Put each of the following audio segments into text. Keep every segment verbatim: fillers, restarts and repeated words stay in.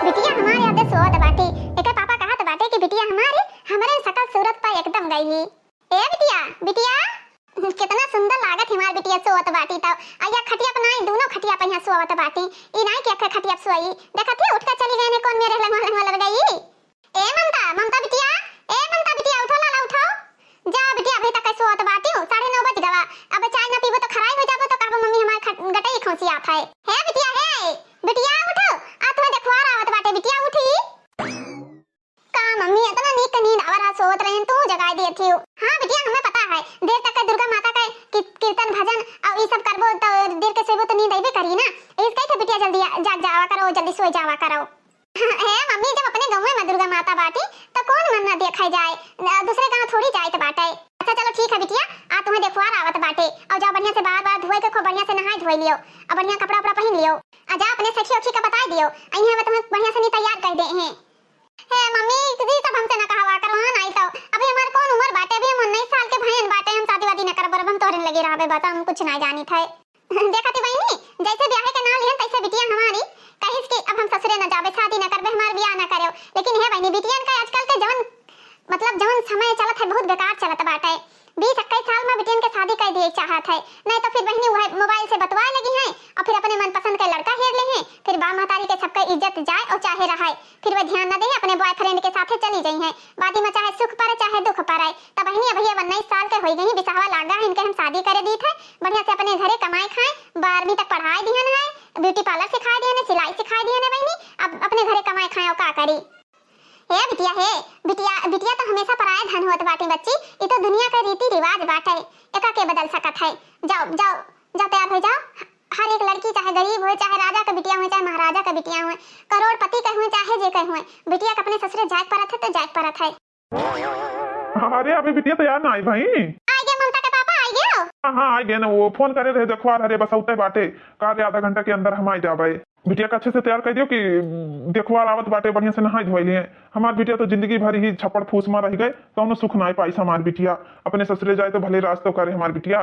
बिटिया हमार यादे सोवत बाटी, एकर पापा कहत बाटे कि बिटिया हमारी हमरे सकल सूरत पर एकदम गई ही। ए बिटिया, बिटिया, कितना सुंदर लागत हमार बिटिया सोवत बाटी। तब अइया खटिया पर नाई, दोनों खटिया पर यहाँ सोवत बाटी। ई नाई कि अखे खटिया पर सोई। देखत ही उठ के चली गई ने, कौन मेरे लंगवा लंगवा लड़ गई। ए ममता, ममता बिटिया, ए ममता बिटिया, उठो लाला, उठो। जा बिटिया, अभी तक सोवत बाटी हूँ, साढ़े नौ बज गवा। अब चाय ना पीबो तो खराई हो जाबो, तो कहबो मम्मी हमार खट-, गटई खौंसी आत है। हे बिटिया, हे बिटिया, उठो, आ तुम्हें देखवार आवत बाटे बिटिया, उठी। का मम्मी, इतना नीक नींद आवा रहा, सोवत रहे, तू जगाए दिए थी। हाँ बिटिया, हमें पता है, देर तक के दुर्गा माता के की-, कीर्तन भजन और ई सब करबो तो देर के सोबो तो नींद अइबे करी ना। इस कही थे बिटिया, जल्दी आ-, जाग जावा करो, जल्दी सोई जावा करो। हे मम्मी, जब अपने गाँव में दुर्गा माता बाटी, तो कौन मन ना देखे जाए, न, दूसरे गाँव थोड़ी जाए तो बाटे। अच्छा चलो ठीक है बिटिया, आ तुम्हें देखवार आवत बाटे, और जाओ बढ़िया से बार बार धोए के खूब बढ़िया से नहाए धोए लियो, और बढ़िया कपड़ा उपड़ा पहन लियो, आ जाओ अपने सखी उखी का बताए दियो, अइहें वो तुम्हें बढ़िया से नहीं तैयार कर दे हैं। हे मम्मी, ई सब हमसे ना कहवा करो, हाँ, नहीं तो अभी हमार कौन उम्र बाटे, अभी हम उन्नीस साल के भयन बाटे, हम शादी वादी ना करब, अब हम तोहरे लगे रहबे, बस हम कुछ ना जानी थे। देखा थी बहिनी, जैसे ब्याहे के नाम लिहन तैसे बिटिया हमारी कहिस कि अब हम ससुरे ना जाबे, शादी ना करबे, हमार ब्याह ना करेव। लेकिन हे बहिनी, बिटियन का आजकल के जवन, मतलब जवन समय चलत है बहुत बेकार चलत बाटे। बीस इक्कीस साल में बिटियन के शादी कर दिए चाहत है, नहीं तो फिर बहिनी वह मोबाइल से बतवाए लगी हैं और फिर अपने मनपसंद के लड़का हेर ले हैं, फिर बाप महतारी के सबके इज्जत जाए और चाहे रहे, फिर वह ध्यान न दे अपने बॉयफ्रेंड के साथे चली गई हैं। बाद में चाहे सुख पड़े चाहे दुख पड़े। तब बहिनी अभी अब उन्नीस साल के हो गई, बिसाहवा लागा है इनके हम शादी करे दी थे, बढ़िया से अपने घरे कमाए खाए, बारहवीं तक पढ़ाए दिहन है, ब्यूटी पार्लर सिखाए दिहन है, सिलाई सिखाए दिहन है बहिनी, अब अपने घरे कमाए खाए और का करी। हे बिटिया, हे बिटिया, बिटिया तो हमेशा पराया धन होत बाटी बच्ची, ई तो दुनिया के रीति रिवाज बाटे, एका के बदल सकत है। जाओ, जाओ, जाओ तैयार हो जाओ। हर एक लड़की चाहे गरीब होए, चाहे राजा के बिटिया होए, चाहे महाराजा के बिटिया होए, करोड़पति के होए, चाहे जे के होए, बिटिया के अपने ससुरे जाए के परत है तो जाए के परत है। अरे अभी बिटिया तैयार ना आई भाई। आ गया ममता के पापा, आ गया। हाँ हाँ, आ गया ना, वो फोन करे रहे, देखवार हरे बसौते बाटे, कहा आधा घंटा के अंदर हम आ जाबे। बिटिया के अच्छे से तैयार कर दियो कि देखवार आवत बाटे, बढ़िया से नहाए धोए लिए। हमार बिटिया तो जिंदगी भर ही छप्पड़ फूस में रह गए, कौनो सुख ना पाई हमार बिटिया। अपने ससुरे जाए तो भले राज तो करे हमार बिटिया।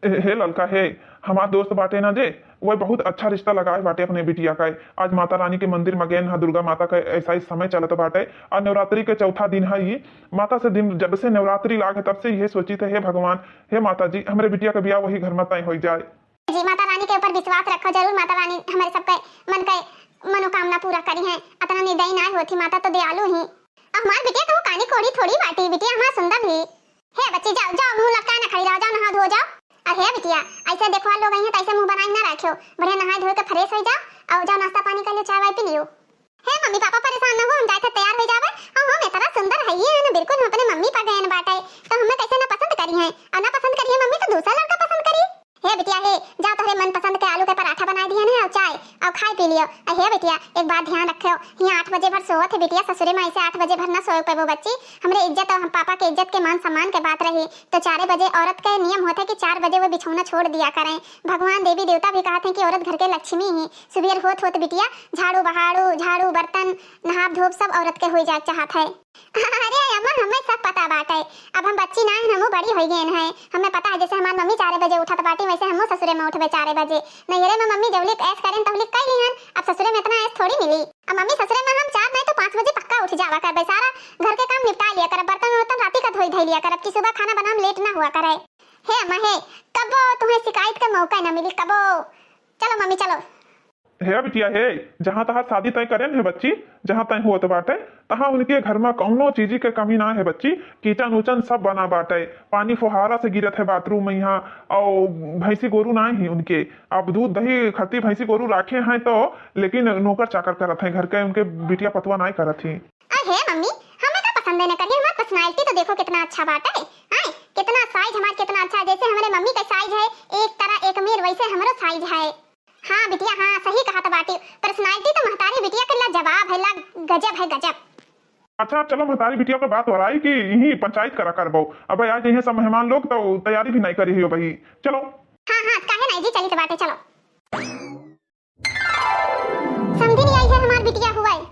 ए, हे ललका हे, हमार दोस्त बाटे ना जे, वह बहुत अच्छा रिश्ता लगाए बाटे अपने बिटिया का। आज माता रानी के मंदिर में गए हा, दुर्गा माता का ऐसा ही समय चलत बाटे। और नवरात्रि के चौथा दिन है ये। माता से दिन, जब से नवरात्रि लाग है तब से ये सोची थे, हे भगवान, हे माता जी, हमरे बिटिया का ब्याह वही घर में तय हो जाए। जी, माता रानी के ऊपर विश्वास रखो, जरूर माता रानी हमारे सबके मन के मनोकामना पूरा करी है। अतना निर्दयी ना होती, माता तो दयालु ही। अब हमार बिटिया कहूँ कानी कोड़ी थोड़ी बाटी, बिटिया हमार सुंदर ही। हे बच्ची, जाओ, जाओ, मुँह लटकाए ना खड़ी रहो, जाओ नहा धो जाओ। और हे बिटिया, ऐसे देखवार लोग आई हैं तो ऐसे मुँह बनाए ना रखियो, बढ़िया नहाए धोए के फ्रेश हो जाओ, और जाओ नाश्ता पानी कर लो, चाय वाय पी लियो। हे मम्मी पापा परेशान ना हो, हम जाए थे तैयार हो जावे। और हम इतना सुंदर है ये है ना, बिल्कुल हम अपने मम्मी पर गए बाटे, तो हमें कैसे ना पसंद करी है, और ना पसंद करी है मम्मी तो दूसरा लड़का पसंद करी। हे बिटिया हे, जा तोहरे मनपसंद के आलू के पराठा बनाए दिया ने, और चाय, और खाए पी लियो। और हे बिटिया, एक बात ध्यान रखियो, हियाँ आठ बजे भर सोवत है बिटिया, ससुरे में ऐसे आठ बजे भर ना सोए पेबो बच्ची। हमरे इज्जत और हम पापा के इज्जत के मान सम्मान के बात रही, तो चारे बजे औरत के नियम होत है कि चार बजे वो बिछौना छोड़ दिया करें। भगवान देवी देवता भी कहत हैं कि औरत घर के लक्ष्मी ही। सुबेर होत होत बिटिया झाड़ू बहाड़ू, झाड़ू बर्तन, नहाब धोब सब औरत के हो जाए चाहत है। अरे अम्मा, हमें सब पता बाटे, अब हम बच्ची ना हन, हमहू बड़ी हो गए हैं। हमें पता है, जैसे हमार मम्मी चार बजे उठत बाटी, वैसे हमहू ससुरे में उठबे चार बजे। नैहरे में मम्मी जौली ऐश करें तौली कई लिहन, अब ससुरे में इतना ऐश थोड़ी मिली। अब मम्मी ससुरे में हम चार नहीं तो पाँच बजे पक्का उठ जावा करबे, सारा घर के काम निपटा लिया करब, बर्तन उर्तन राती का धोई धई लिया करब कि सुबह खाना बनावे में लेट ना हुआ करे। हे अम्मा हे, कबो तुम्हें शिकायत का मौका ना मिली, कबो। चलो मम्मी चलो। हे बिटिया हे, जहाँ तहार शादी तय करेन है बच्ची, जहाँ तय होत बाटे, तहाँ उनके घर में कौनो चीजी के कमी ना है बच्ची। किचन उचन सब बना बाटे, पानी फुहारा से गिरत है बाथरूम में यहाँ, और भैंसी गोरू ना ही उनके। अब दूध दही खातिर भैंसी गोरू राखे हैं तो, लेकिन नौकर चाकर करत हैं घर के, उनके बिटिया पतवा ना करत ही। अरे हे मम्मी, हमें का पसंद है न करिए, हमार पर्सनालिटी तो देखो कितना अच्छा बाटे, हैं? कितना साइज हमार कितना अच्छा है, जैसे हमारे मम्मी का साइज है एक तरह एक मेर, वैसे हमरो साइज है। हाँ बिटिया, हाँ, सही कहत बाटी। पर्सनालिटी तो महतारी बिटिया के लाजवाब है, ला गजब है, गजब। अच्छा, चलो महतारी बिटिया के बात वराई कि यही पंचायत करा करबो। अब आज यही सब मेहमान लोग तो तैयारी भी नहीं करी हो भाई। चलो। हाँ, हाँ, काहे नहीं जी, चली तो बाटे, चलो। समधी नहीं आई है हमार बिटिया हुआ है।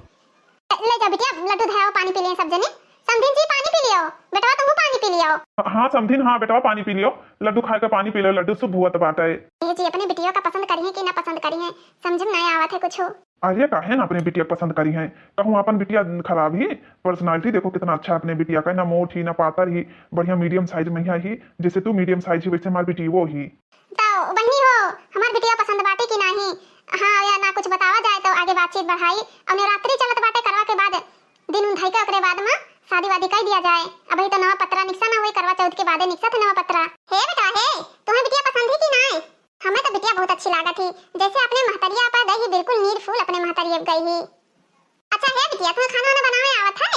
ले जा बिटिया, लड्डू धयाओ, पानी पी लें सब जने। समधिन जी, पानी पी लियो। बेटवा, तुहू पानी पी लियो। हाँ समधिन, हाँ बेटवा, पानी पी लियो। लड्डू खाए के पानी पी लियो, लड्डू शुभ हुअत बाटे। ए जी, अपने बिटिया का पसंद करिहैं कि ना पसंद करिहैं, समझ में नहीं आवत है कुछ। अरे काहे ना अपने बिटिया के पसंद करिहैं, कहूँ अपन बिटिया खराब ही? Personality देखो कितना अच्छा अपने बिटिया का, ना मोट ही ना पातर ही, बढ़िया medium size में ही, जैसे तू medium size ही वैसे हमार बिटिया वो ही। तो बहिनी हो, हमार बिटिया पसंद बाटे कि नाही? हाँ या ना कुछ बतावा जाए तो आगे बातचीत बढ़ाई। और नवरात्रि चलत बाटे, करवा के बाद दिन उन धई के ओकरे बाद में शादी वादी कर दिया जाए। अबही तो नवा पतरा निकसा ना हुई, करवा चौथ के बादे निकसा थे नवा पतरा। हे बेटा हे, तुम्हें बिटिया पसंद ही कि नाही? हमें तो बिटिया बहुत अच्छी लागत ही, जैसे अपने महतरिया पर गई ही, बिल्कुल नीर फूल अपने महतरिया पर गई ही। अच्छा हे बिटिया, तुम्हें खाना वाना बनावे आवत है?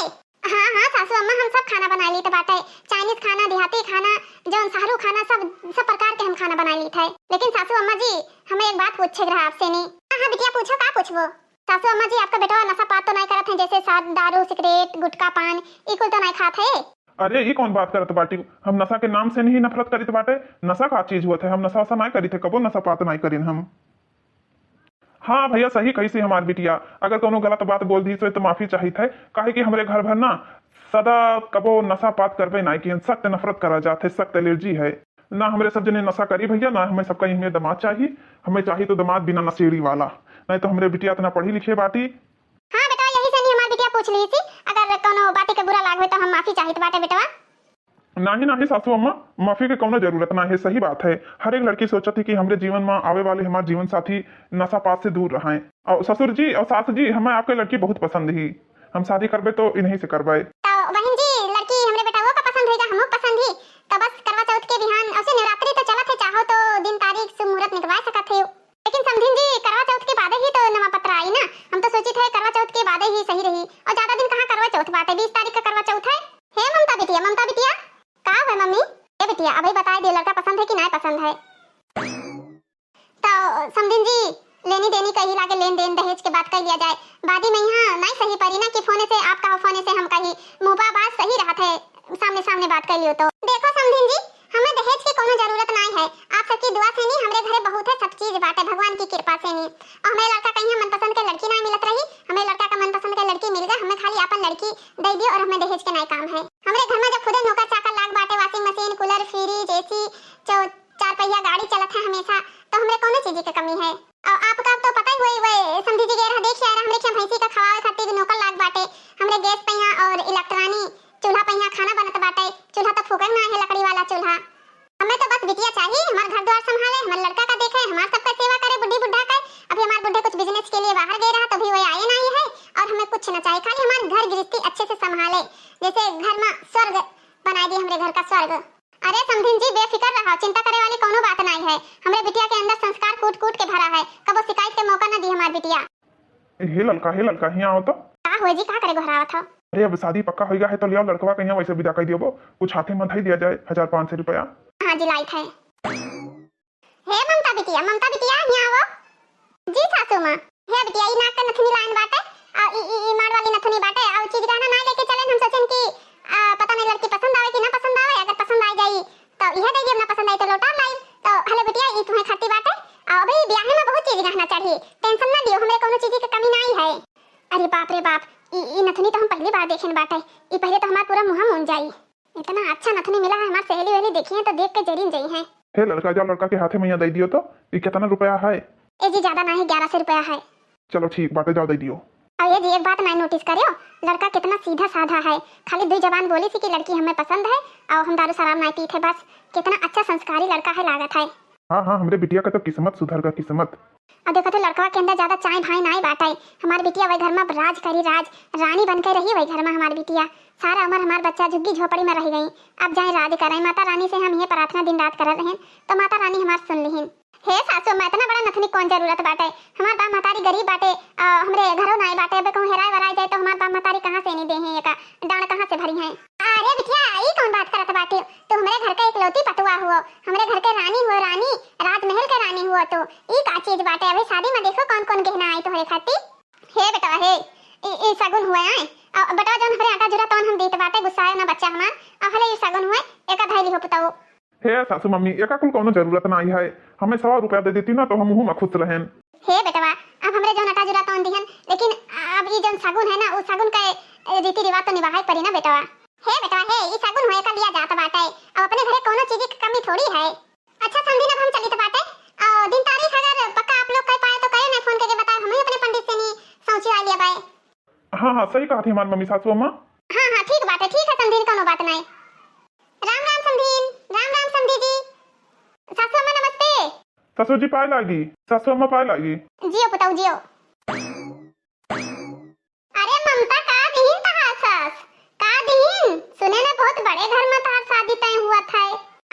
हाँ हाँ सासू अम्मा, हम सब खाना बना लीत बाटे, Chinese खाना, देहाती खाना, जौन शहरू खाना, सब सब प्रकार के हम खाना बना लीत है। लेकिन सासू अम्मा जी, हमें एक बात पूछे के रहा आपसे नी। हाँ हाँ बिटिया, पूछो, का पूछबो? सासू अम्मा जी, आपका बेटवा नशा पात तो नहीं करत है, जैसे साथ दारू, सिगरेट, गुटखा, पान, ई कुल तो नहीं खात है? अरे ई कौन बात करत बाटी? हम नशा के नाम से नहीं नफरत करित बाटे। नशा का चीज हुआ थे? हम नशा वशा नहीं करित है, कबो नशा पात नहीं करिन हम। हाँ भैया, सही कही सी हमार बिटिया, अगर कोनो गलत बात बोल दी सो तो माफी चाहित है, काहे कि हमरे घर भर ना सदा कबो नशा पात करबे नाई किहन, सख्त नफरत करा जात है, सख्त allergy है। ना हमरे सब जने नशा करी भैया, ना हमें सबका इहमे दमाद चाही, हमें चाही तो दमाद बिना नशेड़ी वाला, नहीं तो हमरे बिटिया इतना पढ़ी लिखे बाटी। हाँ बेटा, यही से नहीं हमार बिटिया पूछ ली थी, अगर कोनो बाती के बुरा लाग होई तो हम माफी चाहित बाटे बेटवा। नाही नाही सासू अम्मा, माफी के कौनो जरूरत ना है, सही बात है। हर एक लड़की सोचत है कि हमरे जीवन में आवे वाले हमार जीवन साथी नशा पात से दूर रहें। और ससुर जी और सास जी, हमें आपके लड़की बहुत पसंद ही, हम शादी करबे तो इन्हीं से करबे। तो बहन जी, लड़की हमरे बेटवा का पसंद होइगा, हमहू पसंद ही। तो बस करवा चौथ के बिहान, ऐसे नवरात्रि तो चलत है, चाहो तो दिन तारीख शुभ मुहूर्त निकलवा सकत है। लेकिन समधिन जी, करवा चौथ के बादे ही तो नवा पतरा आई ना, हम तो सोचित है करवा चौथ के बादे ही सही रही। और ज्यादा दिन कहाँ करवा चौथ बाटे, बीस तारीख का करवा चौथ है। हे ममता बिटिया, ममता बिटिया। का हुआ मम्मी? ए बिटिया, अबही बताई दियो, लड़का पसंद है कि नाय पसंद है? तो समधिन जी, लेनी देनी कही लागे, लेन देन दहेज के बात कर लिया जाए। बादी में यहाँ नाय सही परी ना कि फोने से आप कहो, फोने से हम कही, मुँह बा बात सही रहत है, सामने सामने बात कर लियो तो। देखो समधिन जी, हमें दहेज के कोनो जरूरत नाय है, आप सबकी दुआ से नी, हमरे घरे बहुत है सब चीज बाटे भगवान की कृपा से नी। और हमें लड़का कहीं मनपसंद के लड़की नाय मिलत रही, हमें लड़का का मनपसंद के लड़की मिल गए, हमें खाली आपन लड़की दे दियो और हमें दहेज के नाय काम है। हमरे घर में जब खुदे नौकर चाकर लाग बाटे, washing machine, cooler, fridge, AC, चौ-, चार पहिया गाड़ी चलत है हमेशा, तो हमरे कौनो चीज के कमी है? और आपका तो पता ही होई, वे समधी जी गए रहा, देख आए रहा, हमरे खिया भैंसी का खवावे खातिर नौकर लाग बाटे, हमरे गैस पहिया और इलेक्ट्रॉनिक चूल्हा पहिया खाना बनत बाटे, चूल्हा तो फूकन ना है, लकड़ी वाला चूल्हा। हमें तो बस बिटिया चाहिए, हमार घर द्वार संभाले, हमार लड़का का देखे, हमार सबका सेवा करे, बुढ़ी बुढ़ा का। अभी हमार बुढ़े कुछ business के लिए बाहर गए रहा, तो भी वो आए नहीं है, और हमें कुछ ना चाहिए, खाली हमार घर गृहस्थी अच्छे से संभाले, जैसे घर में स्वर्ग बनाए दिए, हमरे घर का स्वर्ग। अरे समधिन जी, बेफिक्र रहो, चिंता करे वाली कौनो बात नहीं है। हमरे बिटिया के अंदर संस्कार कूट कूट के भरा है, कबो शिकायत के मौका न दी हमार बिटिया। हे ललका, हे ललका, हियाँ आओ तो। का हुआ जी, का करे गोहरावत हो? अरे अब शादी पक्का होइगा है तो ले आओ लड़कवा के यहाँ वैसे विदा कर दियो, कुछ हाथे में धई दिया जाए, हजार पाँच सौ रुपया। हाँ जी, लाइत है। हे ममता बिटिया, ममता बिटिया, हियाँ आओ। जी सासू माँ। हे बिटिया, ई नाक के नथुनी लाइन बाटे, आ ई, ई, ई माड़ वाली नथुनी बाटे, आ ऊ चीज गहना ना लेके चलेन, हम सोचेन कि, आ, पता नहीं लड़की पसंद आवे कि ना पसंद आवे, अगर पसंद आ जाई तो इहे दे देब, ना पसंद आई तो लौटा लाई। तो हेलो बिटिया, ई तुम्हें खाती बाटे, आ अबे ई ब्याहे में बहुत चीज गहना चढ़ी, tension ना लियो, हमरे कौनो चीज के कमी नहीं है। अरे बाप रे बाप, ई, ई नथुनी तो हम पहली बार देखेन बाटे, ई पहले तो हमार पूरा मुँह मून जाई। इतना अच्छा नथुनी मिला है, हमार सहेली वहेली देखी हैं तो देख के जरीन जई हैं। हे लड़का, जाओ लड़का के हाथे में यहाँ दे दियो तो। ये कितना रुपया है? ए जी, ज्यादा ना है, ग्यारह सौ रुपया है। चलो ठीक बाटे, जाओ दे दियो। और ये जी एक बात ना notice करियो, लड़का कितना सीधा साधा है, खाली दो जबान बोली थी कि लड़की हमें पसंद है और हम दारू शराब ना पीत है, बस। कितना अच्छा संस्कारी लड़का है लागत है। हाँ हाँ, हमरे बिटिया का तो किस्मत सुधर गा, किस्मत। अब देखो तो लड़कवा के अंदर ज्यादा चाय भाई नाई बाटे। हमार बिटिया वही घर में राज करी, राज, रानी बन के रही वही घर में हमार बिटिया। सारा उम्र हमार बच्चा झुग्गी झोपड़ी में रह गई, अब जाए राज करे। माता रानी से हम ये प्रार्थना दिन रात करत रहें, तो माता रानी हमार सुन लिहिन। हे सासू, मैं इतना बड़ा नथनी कौन जरूरत बाटे? हमार बाप महतारी गरीब बाटे, आ, हमरे घरों नाई बाटे। अबे कहूँ हेराए वराए जाए तो हमार बाप महतारी कहाँ से नहीं दे हैं, एका डांड कहाँ से भरी हैं? अरे बिटिया, ई कौन बात करत बाटे? तू हमरे घर का इकलौती पतुआ हुओ, हमरे घर के रानी हुओ, रानी, राजमहल के रानी हुओ तू। ई का चीज बाटे? अबे शादी में देखो कौन कौन गहना आई तोहरे खातिर। हे बेटवा हे, ई, ई सगुन हुए आए। आ बेटवा जौन हमरे आटा जुरा तौन हम देत बाटे, गुस्साए ना बच्चा हमार। आ हले ई सगुन हुए, एका धई लिहो पुतऊ। हे सासू मम्मी, एका कुल कौनो जरूरत ना आई है, हमें सौ रुपया दे देती ना तो हम मुँह में खुश रहेन। हे बेटवा, अब हमरे जौन आटा जुरा तौन दिहन, लेकिन अब ई जौन सगुन है ना, उ सगुन के रीति रिवाज तो निभाए पड़ी ना बेटवा। ई सगुन होए का लिया जात बाटे। अब अपने घरे कौनो चीज की कमी थोड़ी है। अच्छा समधिन, अब हम चलित बाटे। और दिन तारीख अगर पक्का आप लोग कह पाए तो कहे, नहीं फोन करके बताए, हम ही अपने पंडित से नहीं सौंची आ लिया बाए। हाँ, हाँ, सही कहा थी हमार मम्मी सासू अम्मा। हाँ, हाँ, ठीक बाटे, ठीक है समधिन, कौनो बात नहीं। राम राम समधिन, राम राम समधी जी। सासू अम्मा नमस्ते। ससुर जी पाए लागी, सासू अम्मा पाए लागी। जियो पुताऊ जियो। अरे ममता, का दिहिन तहार सास? का दिहिन? सुने न बहुत बड़े घर में तहार शादी तय हुआ था।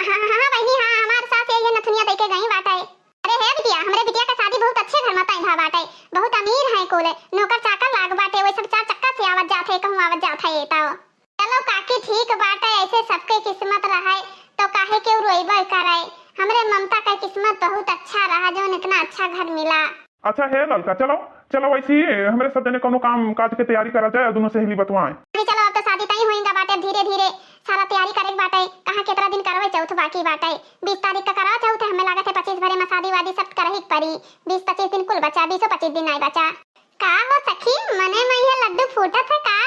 हाँ, हाँ, हाँ, बहिनी, हाँ, हमार सास यही नथुनिया दे के गई बाटे। अरे हे बिटिया, हमरे बिटिया का शादी बहुत अच्छे घर में तय भा बाटे। बहुत अमीर है कुल, नौकर चाकर लाग बाटे, वही सब चार चक्का से आवत जात है, कहूँ आवत जात है ये तो। चलो काकी, ठीक बाटे, ऐसे सबके किस्मत रहे तो काहे केहू रोइबे करे। हमरे ममता का किस्मत बहुत अच्छा रहा, जौन इतना अच्छा घर मिला। अच्छा हे ललका, चलो, चलो वैसे ही हमरे सब जने कौनो काम काज के तैयारी करा जाए और दोनों सहेली बतवाएं। अरे चलो, अब तो शादी तय होइगा बाटे, धीरे धीरे सारा तैयारी करे के बाटे। कहाँ केतना दिन करवे चौथ बाकी बाटे, बीस तारीख का करवा चौथ है, हमें लागत है पच्चीस भरे में शादी वादी सब करही के पड़ी। बीस पच्चीस दिन कुल बचा, बीसों पच्चीस दिन नहीं बचा। का हो सखी, मने में ये लड्डू फूटत है का?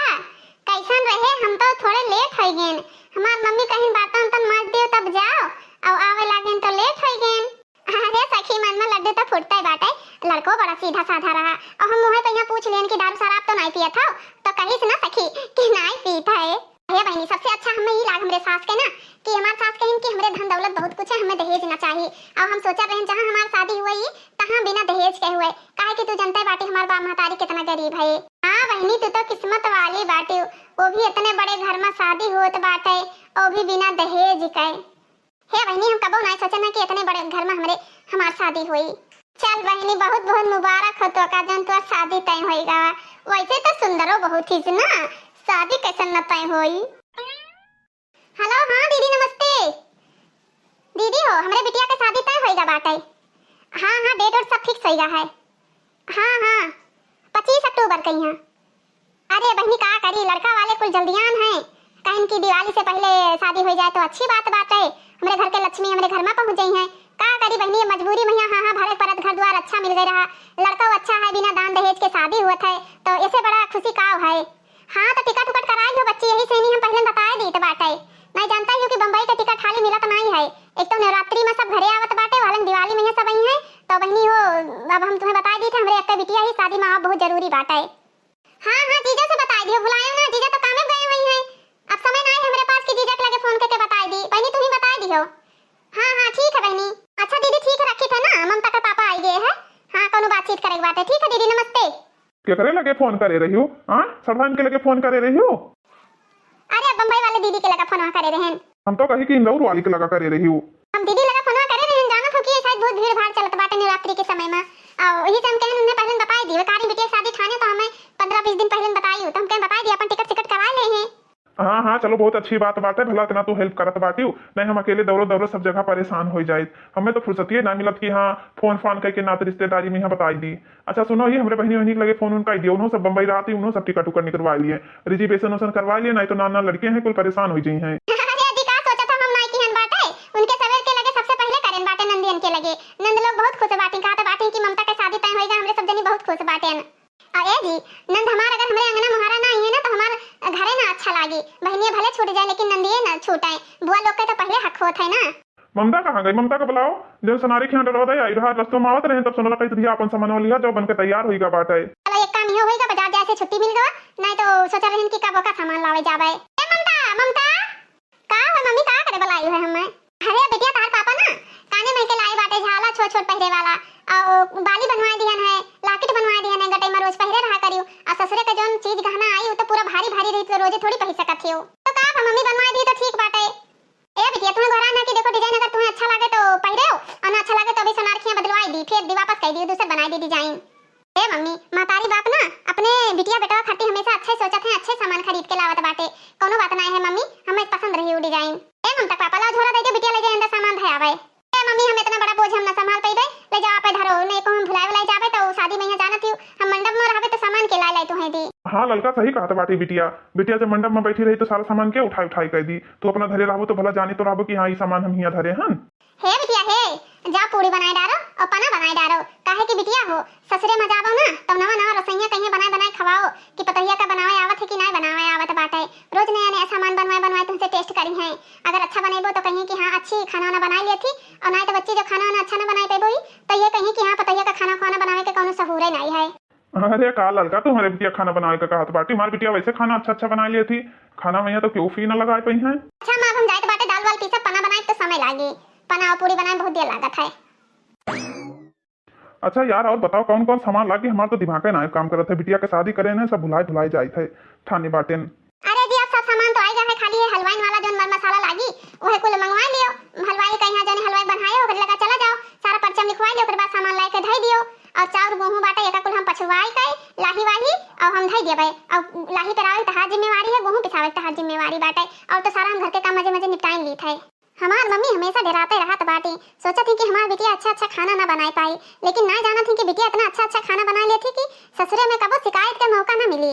कैसन रहे, हम तो थोड़े लेट हो गए। हमार मम्मी कहीं बर्तन उर्तन माज दियो तब जाओ, और आवे लागेन तो लेट हो गए। अरे सखी, मन में लड्डू तो फूटते बाटे, लड़को बड़ा सीधा साधा रहा। और हम मुँहे पे यहाँ पूछ लेन कि दारू शराब तो नहीं पियत हो, तो कहिस ना सखी कि नहीं पीत है। हे बहिनी, सबसे अच्छा हमें ई लाग हमरे सास के ना कि हमार सास कहिन कि हमरे धन दौलत बहुत कुछ है, हमें दहेज ना चाहिए। और हम सोचत रहन जहाँ हमार शादी हुई तहाँ बिना दहेज के हुए, काहे कि तू जनते बाटी हमार बाप महतारी कितना गरीब है। हाँ बहिनी, तू तो किस्मत वाली बाटी, वो भी इतने बड़े घर में शादी होत बाटे, वो भी बिना दहेज के। हे बहिनी, हम कबो नाय सोचन कि इतने बड़े घर में हमरे, हमार शादी होई। चल बहिनी, बहुत बहुत मुबारक हो तो का जौन तोर शादी तय होई गा। वैसे तो सुंदरो बहुत ही ना, शादी कैसन न तय होई। हेलो, हाँ दीदी नमस्ते। दीदी हो, हमरे बिटिया के शादी तय होई गा बाटे। हाँ हाँ, डेट वेट सब फिक्स होई गा है। हाँ हाँ, पच्चीस अक्टूबर के यहाँ। अरे बहिनी का करी, लड़का वाले कुल जल्दियान हैं, कहिन कि दिवाली से पहले शादी हो जाए तो अच्छी बात बाटे, हमरे घर के लक्ष्मी हमरे घर में पहुँच जाई हैं। का करी बहिनी, ये मजबूरी में यहाँ हाँ हाँ भरे परत, घर द्वार अच्छा मिल गए रहा, लड़का अच्छा है, बिना दान दहेज के शादी हुआ है, तो ऐसे बड़ा खुशी का है। हाँ तो टिकट उकट कराई हो बच्ची, यही से नहीं हम पहले बताए दीत बाटे, नहीं जानता ही हो कि बम्बई का टिकट खाली मिलत नहीं है। एक तो नवरात्रि में सब घरे आवत बाटे, वालन दिवाली में यहाँ सब आई हैं, तो बहिनी हो, अब हम तुम्हें बताए दीत है, हमरे एक बिटिया ही शादी में बहुत जरूरी बाटे। हाँ हाँ, जीजा से बताई दियो, भुलायो ना, जीजा तो कामे गए हुए हैं। अब समय ना है हमरे पास कि जीजा के लगे फोन करके बताई दी। बहिनी, तू ही बताई दियो। हाँ हाँ, ठीक है बहिनी। अच्छा दीदी, ठीक है, रखी थे ना, ममता का पापा आई गए हैं। हाँ, कोनो बातचीत करे के बाटे। ठीक है दीदी, नमस्ते। केकरे लगे फोन करे रही हो? हाँ, सरधान के लगे फोन करे रही हो? अरे, बम्बई वाले दीदी के लगा फोनवा करे रहन। हम तो कही कि इंदौर वाली के लगा करे रही हो। हम दीदी लगा फोनवा करे रहन, जानत हो कि ये शायद बहुत भीड़ भाड़ चलत बाटे नवरात्रि के समय में। और यही से हम कहन उन्हें पहले बताई दी, कारी बिटिया शादी ठाने तो हमें पन्द्रह बीस दिन पहले बताई हो, तो हम कहें बताई दी, अपन टिकट सिकट करा ले हैं। हाँ हाँ, चलो बहुत अच्छी बात बाटे, भला इतना तू हेल्प करत बाटियो, नहीं हम अकेले दौड़ो दौड़ो सब जगह परेशान हो जाइत। हमें तो फुर्सतिये ना मिलत कि हाँ फोन फान करके नात रिश्तेदारी में यहाँ बताई दी। अच्छा सुनो, ये हमरे बहिनी वहिनी के लगे फोन उन कर दियो, उन्हों सब बम्बई रहती, उन्हों सब टिकट उकट निकलवा लिए, रिजर्वेशन उसन करवा लिए, नहीं तो ना ना लड़के हैं कुल परेशान हो जाई हैं। अरे जी, का सोचत हम, हम नाई किहन बाटे, उनके सवेर के लगे सबसे पहले करेन बाटे नंदियन के लगे। नंद लोग बहुत खुश बाटी, कहत बाटी कि ममता के शादी तय होइगा, हमरे सब जनी बहुत खुश बाटेन। आ ए जी, नंद हमार अगर हमरे अंगना मुहारा ना आई है ना तो हमार घरे ना अच्छा लागी। बहिनिया भले छूट जाए लेकिन नंदिये ना छूटे, बुआ लोग के तो पहले हक होत है ना। ममता कहाँ गई? ममता को बुलाओ, जो सोनारी के यहाँ डलवा दे आई रहा, रस्तों में आवत रहे तब सोनारा कही तो दिया अपन सामान लिया, जो बन के तैयार होइगा बाटे। चलो एक काम यो होइगा, बाजार जाए से छुट्टी मिल गवा, नहीं तो सोचा रहन कि कब ओका सामान लावे जावे। ए ममता, ममता, का हो मम्मी, का करे बुलाई है हमें? अरे बिटिया, तार पापा ना काने में के लाई बाटे झाला छोट छोट पहिरे वाला, और बाली बनवाए दिहन है, लॉकेट बनवाए दिहन है, गटई में रोज पहिरे रहा करियो। आ ससुरे का जौन चीज गहना आई, उ तो पूरा भारी भारी रही, तो रोजे थोड़ी पहिर सकत हियो। तो का बा मम्मी, बनवाए दी तो ठीक बाटे। ए बिटिया, तुम्हें गोहरान है कि देखो डिजाइन अगर तुम्हें अच्छा लागे तो पहिरे हो, और ना अच्छा लागे तो अभी सोनार खिया बदलवाई दी, फिर दी वापस कर दी, दूसर बनाई दी डिजाइन। ए मम्मी, महतारी बाप ना अपने बिटिया बेटवा खातिर हमेशा अच्छे सोचत हैं, अच्छे सामान खरीद के लावत बाटे। कोनो बात ना है मम्मी, हमें पसंद रही वो डिजाइन। ए ममता, पापा ला झोरा दे दे, बिटिया ले जाए अंदर सामान धे आवे। ए मम्मी, हम इतना बड़ा बोझ हम ना संभाल पइबे, ले जाओ आप धरो, नहीं को हम भुलाए वुलाए जाबे तो शादी में यहाँ जानत ही हम मंडप में रहबे तो सामान के लाए लाए तुम्हें दी। हाँ ललका, सही कहत बाटी बिटिया, बिटिया जब मंडप में बैठी रही तो सारा सामान के उठाई उठाई कर दी, तू अपना धरे रहबो तो भला जानी तो रहबो कि हाँ ई सामान हम हियाँ धरे हन। हे बिटिया हे, जा पूड़ी बनाए डारो और पना बनाए डारो, काहे कि बिटिया हो ससुरे में जाबो ना तब नवा नवा रसोइया कहिए बनाए बनाए खवाओ कि पतोहिया का बनावे आवत है कि नाय बनावे आवत बाटे। रोज नया नया सामान बनवाए बनवाए तुमसे टेस्ट अगर अच्छा बनइबो तो कहिहैं कि हाँ, अच्छी खाना वाना बनाइ लेत ही, और नाहीं तो बच्ची जब खाना वाना अच्छा न बनाइ पइबो ही, तो ये कहिहैं कि हाँ, पतोहिया का खाना खाना बनावे के कउनो सहूरे नाहीं है। अरे का ललका, तू हमरे बिटिया खाना बनावे का कहत बाटी? हमार बिटिया वैसे खाना अच्छा अच्छा बनाइ लेत ही, खाना मइहाँ तो केहू फी न लगाइ पइहैं। अच्छा माँ, अब हम जाइत बाटे, दाल वाल पीसब, पना बनाइब तो समय लागी, पना और पूड़ी बनाइब बहुत देर लागत है। अच्छा यार, और बताओ कउन कउन सामान लागी? हमार तो दिमागे नाहीं काम करत है, बिटिया के शादी करे न सब भुलाइ भुलाइ जाइत है, ठाने बाटेन। अरे जी, अब सब सामान तो आइ गवा है, खाली ये हलवाइन वाला जउन मर मसाला लागी, उहे कुल मंगवाइ लियो। हलवाई कहियाँ जउने हलवाई बन्हाए, ओकरे लगा चला जाओ, सारा परचम लिखवाइ लियो, ओकरे बाद सामान लाइ के धइ दियो। और चाउर गेहूँ बाटे, एका कुल हम पछुवाइ के लाही वाही और हम धइ देबे। और लाही पेरावे के तहार जिम्मेवारी है, गेहूँ पिसावे के तहार जिम्मेवारी बाटे, और तो सारा हम घर के काम मजे मजे निपटाइन लीत है। हमार मम्मी हमेशा डेराते रहत बाटी, सोचत ही कि हमार बिटिया अच्छा अच्छा खाना ना बनाइ पाई, लेकिन ना जानत ही कि बिटिया इतना अच्छा अच्छा खाना बनाइ लेत ही कि ससुरे में कबो शिकायत के मौका ना मिली।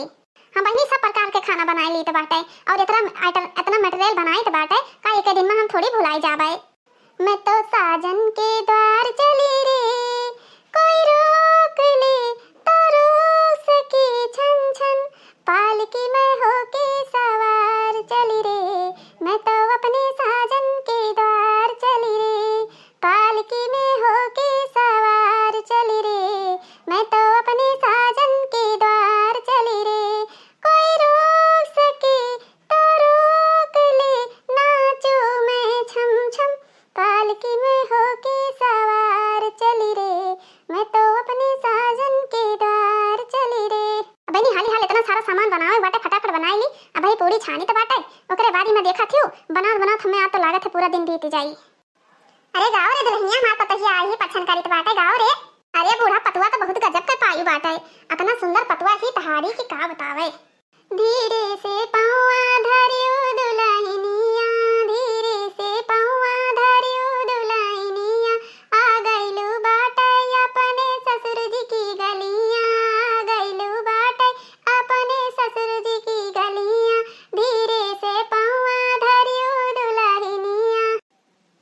हाँ बहिनी, सब प्रकार के खाना बनाइ लीत बाटे और इतना आइटम, इतना मटेरियल बनाइत बाटे, का एक दिन में हम थोड़ी भुलाइ जाबे। मैं तो साजन के द्वार चली रे, कोई रोक ले तो रोक सकी छन छन, पालकी में होके सवार चली रे, मैं तो अपने साजन के द्वार चली रे, पालकी में होके सवार चली रे, मैं तो अपने साजन के द्वार चली रे, कोई रोक सके तो रोक ले, नाचूं मैं छम छम, पालकी में होके सवार चली रे, मैं तो अपने साजन के द्वार चली रे। अब बहिनी, हाली हाल इतना सारा सामान बनावे बाटे, फटाफट बनाइ ली। अब भाई पूड़ी छानी तो बाटे, ओकरे बाद ही मैं देखत हियो, बनात बनात हमें आ तो लागत है पूरा दिन बीत जाई। अरे गाओ रे दुलहिनिया, हमार पतोहिया आई ही परछन करित बाटे, गाओ रे। अरे बूढ़ा पतुआ तो बहुत गजब के पाई बाटे, अतना सुंदर पतुआ ही तहारी की का बतावे। धीरे से पौआ धरियो दुलहिनिया, धीरे से पौआ धरियो दुलहिनिया, आ गइलू बाटे अपने ससुर जी की गलिया, आ गइलू बाटे अपने ससुर जी की गलिया, धीरे से पौआ धरियो दुलहिनिया।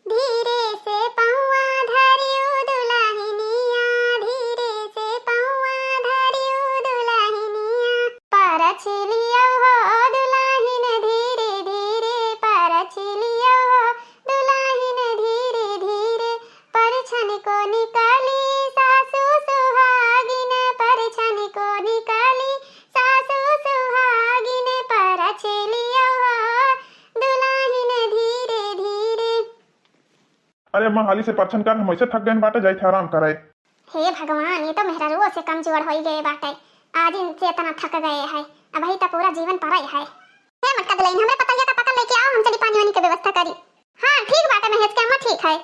धीरे से पौआ धरियो दुलहिनिया, धीरे से पौआ धरियो दुलहिनिया। परछ लियो हो दुलहिन धीरे धीरे, परछ लियो हो दुलहिन धीरे धीरे। परछन को निकाली सासू सुहागिन, परछन को निकाली सासू सुहागिन, परछ लियो हो दुलहिन धीरे धीरे। अरे अम्मा, हाली से परछन कर, हम ऐसे थक गए बाटे, जाइत है आराम करे। हे भगवान, ये तो मेहरारुओ से कमजोर होई गए बाटे, आज इनसे इतना थक गए है, अबही तो पूरा जीवन पड़े है। हे मोटका दुलहिन, हमरे पतोहिया का पकड़ लेके आओ, हम चली पानी वानी के व्यवस्था करी। हाँ ठीक बाटे महेश के अम्मा, ठीक है।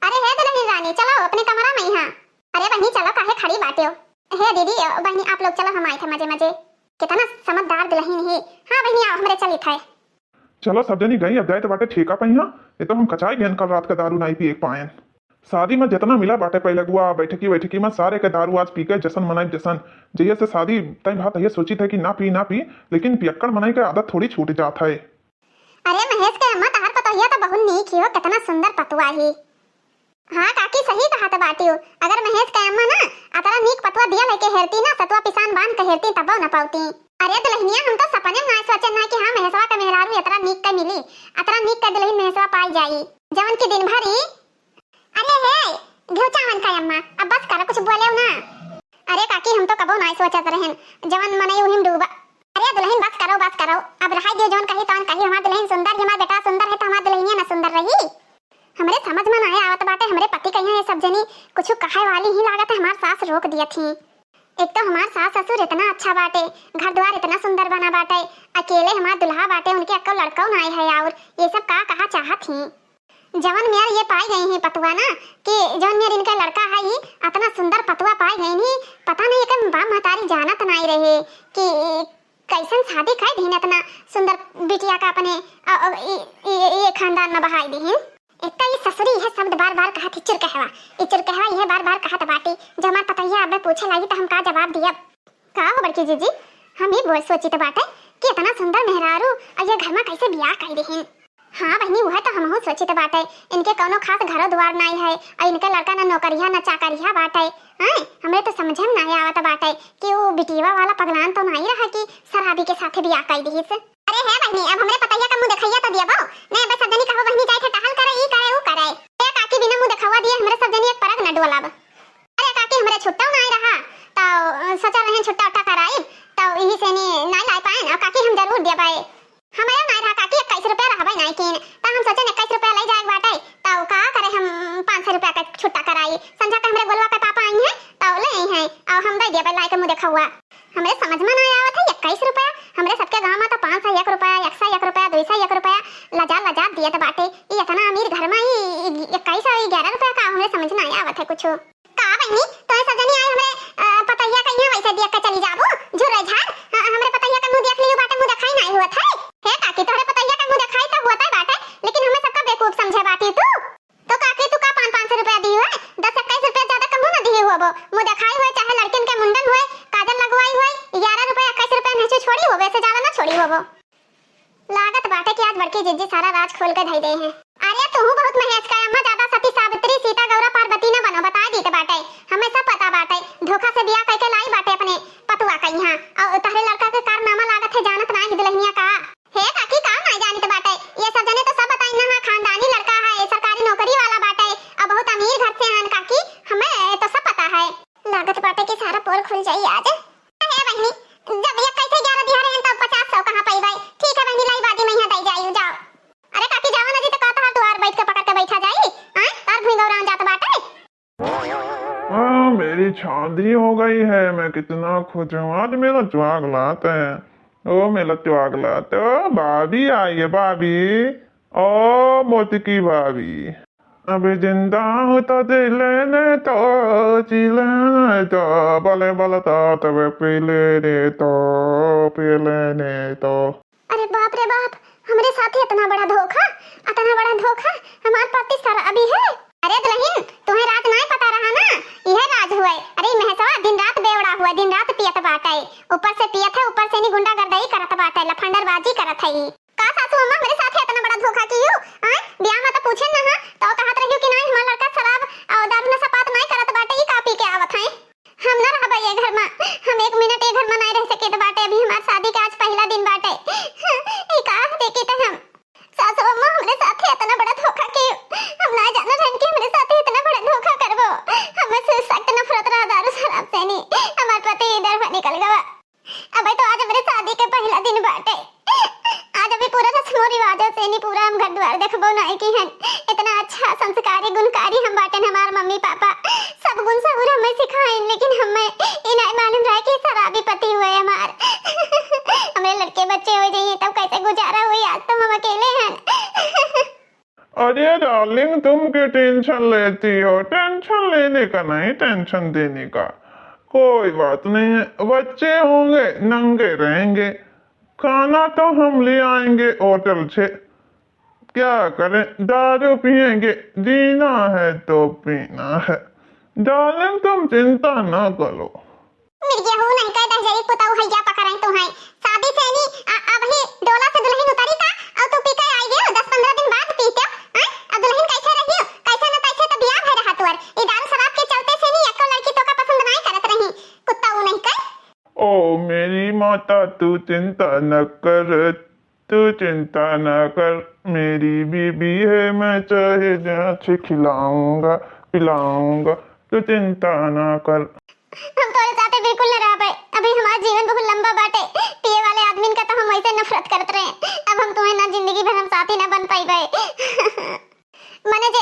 अरे हे दुलहिन रानी, चलो अपने कमरा में यहाँ। अरे बहिनी चलो, काहे खड़ी बाटे हो? हे दीदी, बहिनी आप लोग चलो, हम आए थे मजे मजे। कितना समझदार दुलहिन है। हाँ बहिनी आओ, हमरे चली थे। चलो सब जनी गई, अब जाए तो बाटे ठेका पइहाँ। ये तो हम कचाई गयन, कल रात का दारू नाई पिए पायन। शादी में जितना मिला बाटे, पहले गुआ बैठकी वैठकी में सारे के दारू आज पी के जश्न मनाई जश्न। जहिया से शादी तय भा तहिया सोचित है कि ना पी ना पी, लेकिन पियक्कड़ मनई के आदत थोड़ी छूट जात है। अरे महेश के अम्मा, तहार पतोहिया तो बहुत नीक ही हो, कितना सुंदर पतुआ ही। हाँ काकी, सही कहत बाटियो। अगर महेश के अम्मा ना अतरा नीक पतुआ दिया लेके हेरती ना, सतुआ पिसान बांध के हेरती तबो न पौती। अरे दुलहिनिया, हम तो सपने में ना सोचे ना कि हाँ महेशवा के मेहरारू अतरा नीक के मिली, अतरा नीक के दुलहिन महेशवा पाई जाई, जवन की दिन भर ही। अरे हे घिउचावन का अम्मा, अब बस करो, कुछ बोले ना। अरे काकी, हम तो कबो ना सोचत रहन, जवन मनई उही में डूबा। अरे दुलहिन बस करो, बस करो, अब रहाई दियो, जवन कही तवन कही, हमार दुलहिन सुंदर ही, हमार बेटा सुंदर है तो हमार दुलहिनिया ना सुंदर रही। हमरे समझ में नाहीं आवत बाटे, हमरे पति कहिया ये सब जनी कुछ कहे वाली ही लागत है, हमार सास रोक दियत ही। एक तो हमार सास ससुर इतना अच्छा बाटे, घर द्वार इतना सुंदर बना बाटे, अकेले हमार दुल्हा बाटे, उनके अक्को लड़को नाहीं है, और ये सब का कहा चाहत ही। जवन मेर ये पाई गई ही पतुआ ना, कि जवन मेर इनका लड़का है ही, इतना सुंदर पतुआ पाई गई ही, पता नहीं एकर बाप महतारी जानत नाहीं रहे कि कैसन शादी कर दीन इतना सुंदर बिटिया का अपने, अ, अ, ई, ई, ई खानदान में बहाई दीन। एक तो ई ससुरी यह शब्द बार बार कहत ही, चुरकहवा, ई चुरकहवा यह बार बार कहत बाटी। जब हमार पतोहिया अबे पूछे लागी तो हम का जवाब दियब? का हो बड़की जीजी, हम ई बोल सोचित बाटे कि इतना सुंदर मेहरारू और ये घर में कैसे बियाह कर दीन। हाँ बहिनी, वह तो हमहू सोचित बाटे, इनके कौनो खास घरो द्वार नाहीं है और इनके लड़का ना नौकरिया ना चाकरिया बाटे। हाँ, हमरे तो समझे में नाहीं आवत बाटे कि वो बिटिया वाला पगलान तो नाहीं रहा कि शराबी के साथे बियाह कर दीस। अरे हे बहिनी, अब हमरे पतैया का मुँह देखैया त दियबो। ने बस सब जनी कहबो बहिनी जाए थे टहल करे, ई करे, ऊ करे। ए काकी, बिना मुँह देखौआ दिए हमरे सब जनी एक परग न डोलब। अरे काकी, हमरे छुट्टो नाई रहा, त, अ, सोचा रहे छुट्टा उट्टा कराई, त इही से नी, नाई लाई पाएन। और काकी, हम जरूर देबै। हमरे नाई रहा काकी, इक्कीस रुपया रहबै नाई कीन, त हम सोचेन इक्कीस रुपया लै जाए बाटै, त का करे हम पाँच सौ रुपया का छुट्टा कराई। संझा के हमरे गोलवा के पापा आई हैं, त ले आई हैं, और हम दे देबै लाई के मुँह देखौआ। हमरे समझ में नाई आवत है, इक्कीस रुपया, हमरे सबके गाँव में त पाँच सौ एक रुपया, एक सौ एक रुपया, दुई सौ एक रुपया, लजा लजा दियत बाटे। ई इतना अमीर घर में ई, ई इक्कीस और ग्यारह रुपया का, हमरे समझ नाई आवत है कुछ। का बहिनी, तोहे सब जनी आए हमरे, अ, पतैया का यहाँ वैसे देख के चली जाबू, झुर्रे झाड़। हाँ, हमरे पतैया का मुँह देख लियो बाटे, मुँह देखाई नाई हुआ था। हे काकी, तोहरे पतैया का मुँह देखाई तो हुआ था बाटे, लेकिन हमें सबका बेवकूफ समझे बाटी तू। तो काकी, तू का पाँच, पाँच सौ रुपया दी हुए? दस इक्कीस रुपया ज्यादा कहूँ ना दी होबो। मुँह देखाई हुए, चाहे लड़किन के मुंडन हुए, काजल लगवाई हुए, ग्यारह रुपया, इक्कीस रुपया नहीं छोड़ी होबो, ऐसे ज्यादा ना छोड़ी होबो। लागत बाटे कि आज बड़की जिज्जी सारा राज खोल के धई दे हैं। अरे तू बहुत महेश का अम्मा, ज्यादा सती सावित्री सीता गौरा पार्वती न बनो, बता दी त बाटे, हमें सब पता बाटे। धोखा से बियाह करके लाई बाटे अपने पतुआ का यहाँ, और तहरे लड़का के कारनामा लागत है जानत ना ही दुल्हनिया का। हे काकी, का नाई जानित बाटे, ये सब जने तो सब बताई ना, खानदानी लड़का है, सरकारी नौकरी वाला बाटे, और बहुत अमीर घर से हन काकी, हमें तो सब पता है। लागत बाटे कि सारा पोल खुल जाई आज। हे बहिनी, जब ये कैसे ग्यारह दिया रहे हैं, तब पचास सौ कहाँ पइबै? ठीक है बहिनी, लाई बादी में यहाँ दई जाई, जाओ। अरे काकी, जावा ना जी, तो का तोहार दुआर बैठ के पकड़ के बैठा जाई? आय, तार भुइँ गौरान जात बाटे। हाँ, मेरी शादी हो गई है, मैं कितना खुश हूँ। आज मेरा सुहाग रात है, ओ मेरा सुहाग रात, ओ भाभी आई है, भाभी, ओ मोती की भाभी। अभी जिंदा हूँ तो जी लेने तो, जी लेने तो, भले भले तो तब पी लेने तो, पी लेने तो। अरे बाप रे बाप, हमरे साथे इतना बड़ा धोखा, इतना बड़ा धोखा, हमार पति शराबी है। अरे दुल्हन, तुम्हें राज नाई पता रहा ना, यह राज हुए। अरे ई महेशवा दिन रात बेवड़ा हुए, दिन रात पियत बाटे, ऊपर से पियत है, ऊपर से नी गुंडागर्दी करत बाटे, लफंडरबाजी करत है ई। का सासू अम्मा, हमरे साथे इतना बड़ा धोखा कियो? आय, ब्याह में तो पूछे ना हा, तो कहत रहियो कि नाई हमार लड़का शराब और दारू नशा पात नाई करत बाटे, ई का पी के आवत है? हम ना रहबे ये घर में, हम एक मिनट ये घर में नाई रह सके तो बाटे। अभी हमार शादी के आज पहला दिन बाटे, ई का देखे तो हम। सासू अम्मा, हमरे साथे इतना बड़ा धोखा कियो, हम ना जाना रहन कि हमरे साथे इतना बड़ा धोखा करबो। हमें से सख्त नफरत रहा दारू शराब से नी, हमार पति इधर में निकल गवा। अबे तो आज हमरे शादी के पहला दिन बाटे। आज अभी पूरा रस्मो रिवाजों से नी, पूरा हम घर द्वार देखबो नाई की हन। इतना अच्छा संस्कारी गुणकारी हम बाटेन, हमार मम्मी पापा सब गुण सहूर हमें सिखाइन, लेकिन हमें ई नाई मालूम रहे कि शराबी पति हुए हमार। हमरे लड़के बच्चे हो जाइए तब कैसे गुजारा हुई, आज तो हम अकेले हन। अरे डार्लिंग, तुम क्यों टेंशन लेती हो? टेंशन लेने का नहीं, टेंशन देने का। कोई बात नहीं है, बच्चे होंगे, नंगे रहेंगे, खाना तो हम ले आएंगे होटल से। क्या करें, दारू पिएंगे, जीना है तो पीना है। डार्लिंग, तुम चिंता ना करो। मिर्गिया हो नहीं कह दहजरी पुतऊ हैया पकड़ाई तू है। शादी से नी, आ, अबही डोला से दुल्हन उतरी का, और तू पी के आई गयो, दस पन्द्रह दिन बाद पी के, हैं? अब दुल्हन कैसे रहियो? कैसे न कैसे तो बियाह भय रहा तुअर। ई दारू शराब के चलते से नी, एको लड़की तो का पसंद नाई करत रही, कुत्ता वो नहीं कह। ओ मेरी माता, तू चिंता न कर, तू चिंता न कर, मेरी बीबी है, मैं चाहे जहाँ से खिलाऊंगा, पिलाऊंगा, तू चिंता न कर। हम तोरे साथे बिल्कुल न रहबे। अभी हमार जीवन बहुत लंबा बाटे। पिए वाले आदमीन का तो हम वैसे नफरत करत रहे, अब हम तुम्हें ना जिंदगी भर हम साथी ना बन पाइबे। मने जे,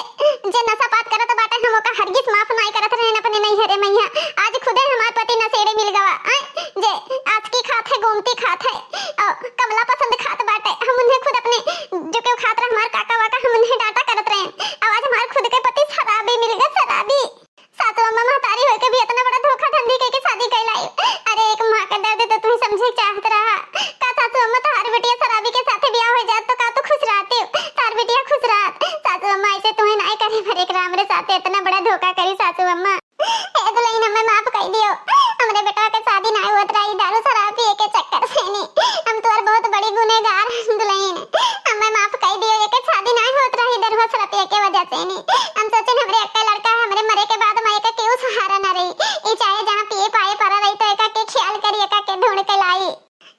जे नशा पात करत बाटे, हम ओका हरगिज माफ नाई करत रहेन अपने नैहरे मइहाँ। आज खुदे हमार पति नशेड़े मिल गवा, आय, जे आचकी खात है, गोमती खात है, और कमला पसंद खात बाटे। हम उन्हें खुद अपने, जो केहू खात रहे, हमार काका वाका, हम उन्हें डांटा करत रहेन। अब आज हमार खुद के पति शराबी मिल गए, शराबी। सासू अम्मा महतारी होके भी इतना बड़ा धोखा धंधी कइके शादी कइलाई। अरे एक माँ का दर्द तो तुम्हें समझे चाहत रहा। का सासू अम्मा तोहार बिटिया शराबी के साथे बियाह हो जात तो का तू खुश रहती? तोहार बिटिया खुश रहत। सासू अम्मा ऐसे तुम्हें नाई करी, पर एक राम रे साथे इतना बड़ा धोखा करी सासू अम्मा। ए दुल्हन, हमें माफ कर दियो। हमरे बेटवा के शादी नाई होत रही दारू शराब पिए के चक्कर से नी। हम तोर बहुत बड़ी गुनेगार दुल्हन। हमें माफ कर दियो, एके शादी नाई होत रही दरुआ शराब पिए के वजह से नी। हम सोचेन हमरे अक्का लड़का है, हमरे मरे के बाद में एका केहू सहारा ना रही। ई चाहे जहाँ पिए पाए पड़ा रही तो एका के ख्याल करी, एका के ढूंढ के लाई।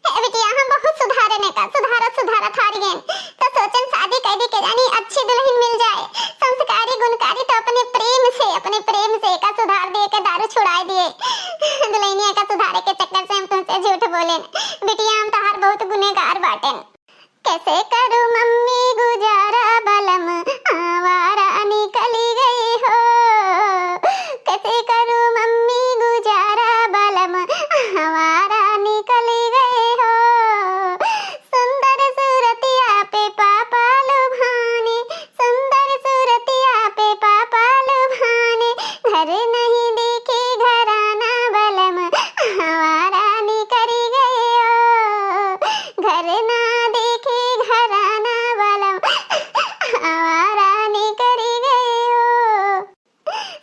हे बिटिया, हम बहुत सुधारे ने का, सुधारत सुधारत हार गए। तो सोचन शादी कर दी के जानी अच्छी दुल्हन मिल जाए, संस्कारी गुणकारी, तो अपने प्रेम से, अपने प्रेम से एका सुधार दिए के दारू छुड़ाए दिए। दुल्हनिया का सुधारे के चक्कर से हम तुमसे झूठ बोले। बिटिया, हम तोहार बहुत गुनेगार बाटेन। कैसे करूँ मम्मी गुजारा बलम आवारा निकली गई हो। कैसे करूँ मम्मी गुजारा बलम आवारा निकली गई हो। सुंदर सूरतिया पे पापा लुभाने, सुंदर सूरतिया पे पापा लुभाने, घर नहीं देखे घराना बलम आवारा निकली गई हो। घर ना देखे घराना बलम आवारा निकली गई हो।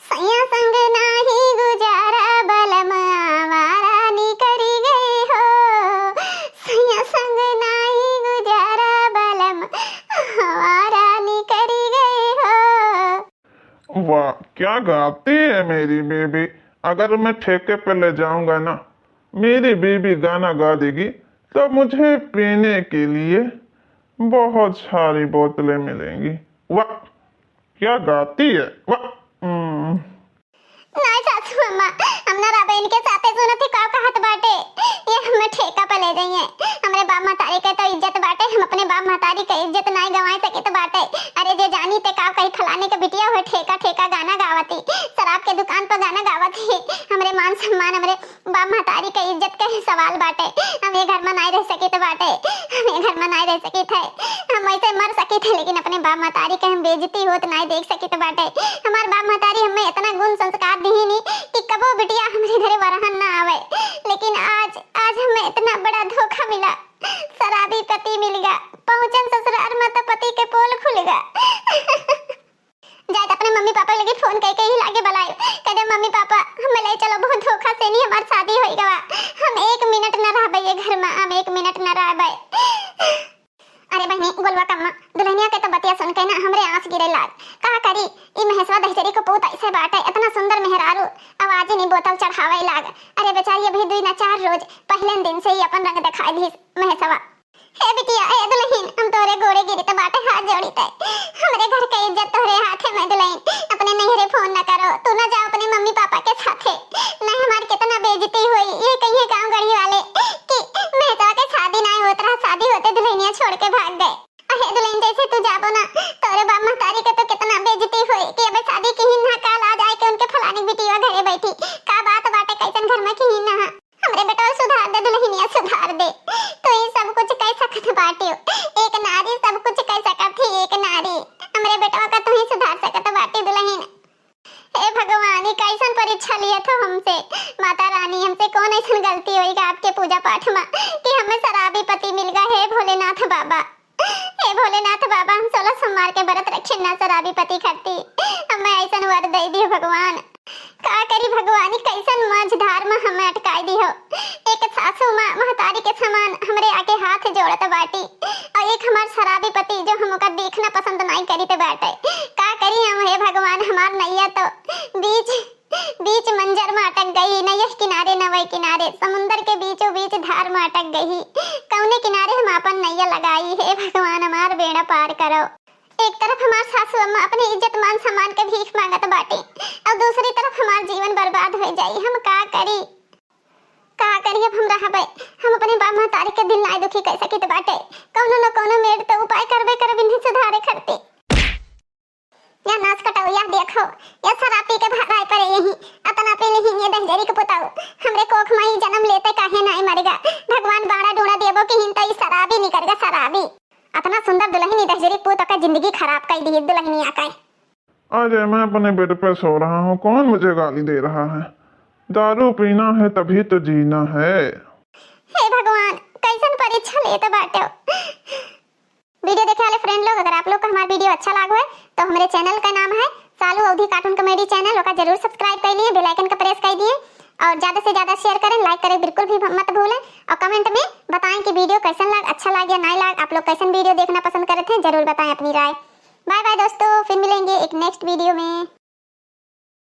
सैया संग नाही गुजारा बलम आवारा निकली गई हो। सैया संग नाही गुजारा बलम आवारा निकली गई हो। वाह, क्या गाती है मेरी बीबी। अगर मैं ठेके पे ले जाऊंगा ना, मेरी बीबी गाना गा देगी, तो मुझे पीने के लिए बहुत सारी बोतलें मिलेंगी। वाह, क्या गाती है, वाह। हम्म। नाय सासू अम्मा, हम ना रहबे इनके साथे। सुनत ही का कहत बाटे, ये हमें ठेका पे ले जाइए। हमरे बाप महतारी के तो इज्जत बाटे, हम अपने बाप महतारी के इज्जत नाय गंवाए सकित बाटे। अरे जे जानी ते का कही, फलाने के बिटिया हो ठेका ठेका गाना गावती, शराब के दुकान पर गाना गावती। हमरे मान सम्मान, हमरे बाप महतारी के इज्जत के ही सवाल बाटे। हम ये घर में नाय रह सकित बाटे, हम ये घर में नाय रह सकित है। हम वैसे मर सकित है, लेकिन अपने बाप महतारी के हम बेइज्जती होत नाय देख सकित बाटे। हमार बाप महतारी हमें इतना गुण संस्कार दिहिनी कि कबो बिटिया हमरे घरे वरहन ना आवे, लेकिन आज, आज हमें इतना बड़ा धोखा मिला। शराबी पति मिल गा, पहुँचन ससुराल में तो पति के पोल खुल गा। जाए तो अपने मम्मी पापा लगे फोन करके ही लागे बुलाए, कह दे, "मम्मी पापा, हमें ले चलो, बहुत धोखा से नहीं हमार शादी होई गवा, हम एक मिनट न रहबे ये घर में, हम एक मिनट न रहबे।" अरे बहनी गोलवा कम्मा, दुल्हनिया के तो बतिया सुन के ना हमरे आँस गिरे लाग। का करी, ई महेशवा दहिजरी को पूत ऐसे बाटे, इतना सुंदर मेहरारू, आवाज नहीं बोतल चढ़ावे लाग। अरे बेचारी अभी दुई ना चार रोज पहले दिन से ही अपन रंग दिखाई दी महेशवा। हे बिटिया, ए दुल्हन, हम तोरे गोड़े गिरी त बाटे हाथ जोड़ी ते। हमरे घर के इज्जत तोरे हाथे में दुल्हन। अपने नैहरे फोन न करो, तू ना जाओ अपने मम्मी पापा के साथे। नहीं हमार कितना बेइज्जती हुई, ये कहिए गाँव गढ़ी वाले कि मेहतवा के शादी ना होत रहा, शादी होते दुल्हनिया छोड़ के भाग गए। अहे दुल्हन, जैसे तू जाबो ना, तोरे बाप महतारी के तो कितना बेइज्जती हुई कि अबे शादी की ही ना, काल आ जाए के उनके फलानी बिटिया घरे बैठी। का बात बाटे, कैसन घर में की ही ना। हमरे बेटवा सुधार दे दुल्हनिया, सुधार दे। तू ही सब कुछ कह सकत बाटियो। एक नारी सब कुछ कह सकत ही, एक नारी। हमरे बेटवा का तू ही सुधार सकत बाटी दुल्हन। हे भगवान, ई कैसन परीक्षा लिए थो हमसे? माता रानी, हमसे कौन ऐसन गलती होई गा आपके पूजा पाठ में कि हमें शराबी पति मिल गा? हे भोलेनाथ बाबा, हे भोलेनाथ बाबा, हम सोलह सोमवार के व्रत रखे ना शराबी पति खाती, हमें ऐसन वर दे दियो भगवान। का करी भगवान, ई कैसन मझधार में हमें अटकाई दिहो। एक सासू माँ महतारी के समान हमरे आगे हाथ जोड़त बाटी, और एक हमार शराबी पति जो हम ओका देखना पसंद नहीं करीत बाटे। का करी हम, हे भगवान, हमार नैया तो बीच, बीच मंजर में अटक गई, न यह किनारे न वह किनारे, समुंदर के बीचों बीच धार में अटक गई। कौने किनारे हम आपन नैया लगाई? हे भगवान, हमार बेड़ा पार करो। एक तरफ हमार सासू अम्मा अपने इज्जत मान सम्मान के भीख मांगत बाटे, और दूसरी तरफ हमार जीवन बर्बाद हो जाई। हम का करी, का करी? अब हम रहबे, हम अपने बाप महतारी के दिल नाय दुखी कर सकित बाटे। कौनो न कौनो मेड़ तो उपाय करबे करब इन्हें सुधारे खरते। या नाच कटाओ, या देखो, या शराब पी के भराए पड़े यही, अतना पी लेही ये दहिजरी के पुताऊ। हमरे कोख में ही जन्म लेते काहे नाय मरेगा? भगवान बाड़ा डूड़ा देबो कि हिन तो ई शराबी निकल गा, शराबी। अतना सुंदर दुल्हन ई दहिजरी पूत का जिंदगी खराब कर दी दुल्हनिया का। आज मैं अपने बेड पे सो रहा हूँ, कौन मुझे गाली दे रहा है? दारू पीना है तभी तो जीना है। हे भगवान, कैसन परीक्षा लेत बाटे। वीडियो देखे वाले फ्रेंड लोग, अगर आप लोग का हमारा वीडियो अच्छा लागो है तो हमारे चैनल का नाम है सालू अवधी कार्टून कॉमेडी चैनल, ओका जरूर सब्सक्राइब कर लिए, बेल आइकन का प्रेस कर दिए और ज़्यादा से ज़्यादा शेयर करें, लाइक करें बिल्कुल भी मत भूलें और कमेंट में बताएं कि वीडियो कैसन लाग, अच्छा लाग या नहीं लाग, आप लोग कैसन वीडियो देखना पसंद करते हैं, जरूर बताएं अपनी राय। बाय बाय दोस्तों, फिर मिलेंगे एक नेक्स्ट वीडियो में।